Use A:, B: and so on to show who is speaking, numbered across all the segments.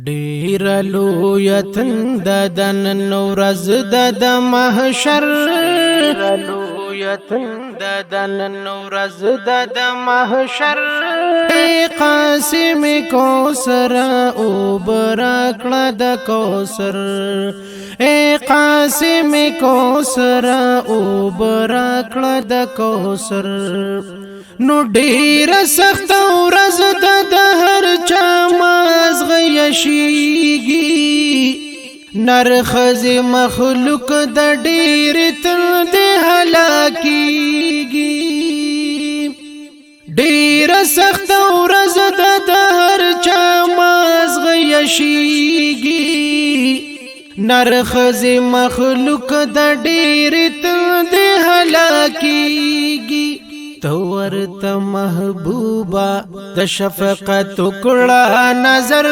A: ډیر لوی تند د نن ورځ د محشر، لوی تند د نن ورځ د محشر. قاسم کوثر، او برکړه د کوثر. اے قاسم کوثر، او برکړه د کوثر. نو ډیر سخت ورځ د هر چا مازغ یشیږي، نرخز مخلوق د ډیر تل د هلاکیږي. ډیر سخت ورځ د هر چا مازغ یشیږي، نرخز مخلوق د ډیر تل د هلاکیږي. تو ورته محبوبا د شفقت کړه نظر،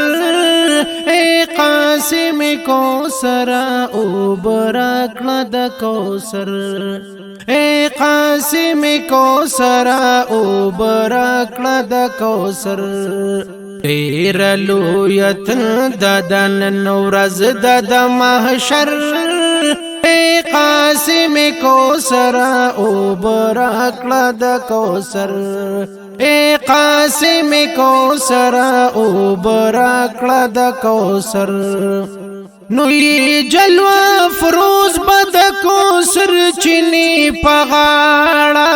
A: اے قاسم کوثر، او برکړه د کوثر. اے قاسم کوثر، او برکړه د کوثر. ډیر لویت د نن ورځ د محشر، اے قاسم کوثر، او برکړه د کوثر. اے قاسم کوثر، او برکړه د کوثر. نو جلوه فروز بد کوثر چینی پغاړه،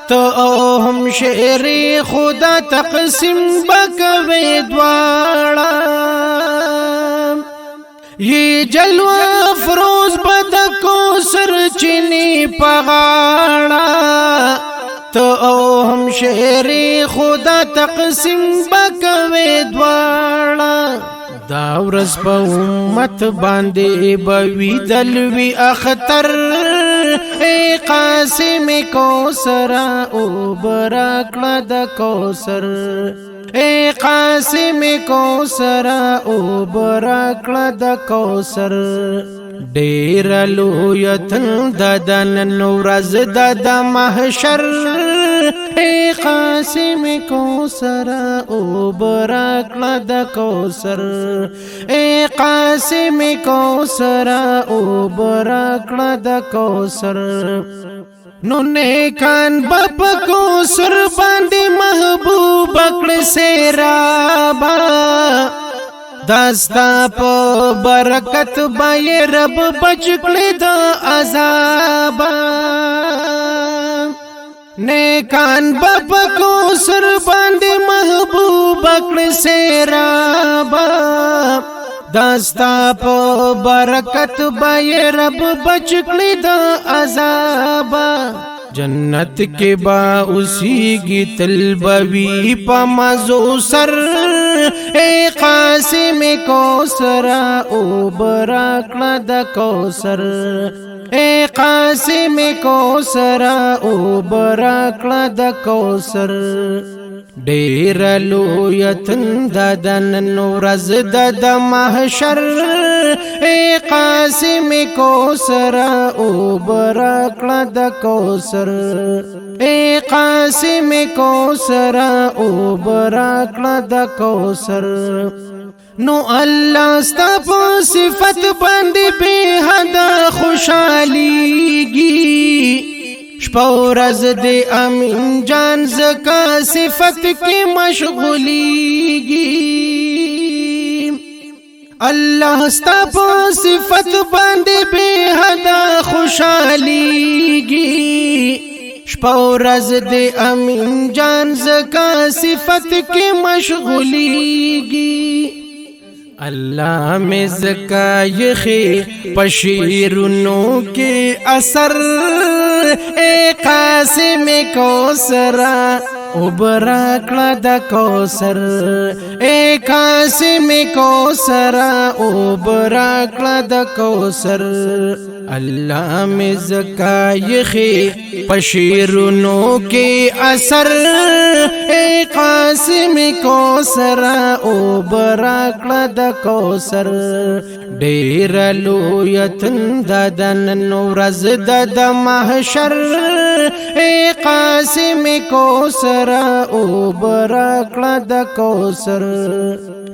A: ته هم شعر خدا تقسیم بکوي دواړه. یہ جلوه فروز بد کوثر چینی پغاړه، ته هم شعر خدا تقسیم بکوي دواړه. دا ورځ په امت باندې بوي دلوي اختر، اے قاسم کوثر، او برکړه د کوثر. اے قاسم کوثر، او برکړه د کوثر. ډیر لوی تند د نن ورځ د محشر، اے قاسم کوثر، او برکړه د کوثر. اے قاسم کوثر، او برکړه د کوثر. نو نیکان بپ کوثر باندې محبوب کړ سیرابا، داستا په برکت بای رب بچ کړی د عذاب. نیکان بپ کوثر باندې محبوب کړ سیرابا، داستا په برکت بای رب بچ کړی د عذاب. جنت کې با اوسیږي تل بوي په مزو سر، اے قاسم کوثر، او برکړه د کوثر. اے قاسم کوثر، او برکړه د کوثر. ډیر لوی تند د نن ورځ د محشر، اے قاسم کوثر، او برکړه د کوثر. اے قاسم کوثر، او برکړه د کوثر. نو الله ستا په صفت باندې به حد خوشاليږي، شپه ورځ دې امین جان زکا صفت کې مشغوليږي. الله ستا په صفت باندې به حد خوشاليږي، شپه ورځ دې امین جان زکا صفت کې مشغوليږي. الله مې زکا یخي پشیرونو کې اثر، اے قاسم کوثر، او برکړه د کوثر. اے قاسم کوثر، او برکړه د کوثر. الله مې زکا یخي پشیرونو کې اثر، اے قاسم کوثر، او برکړه د کوثر. ډیر لوی تند د نن ورځ د محشر، اے قاسم کوثر، او برکړه د کوثر.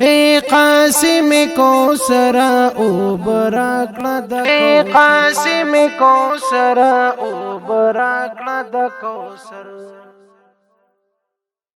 A: اے قاسم کوثر، او براکړه د قاسم کوثر، او براکړه د کوثر۔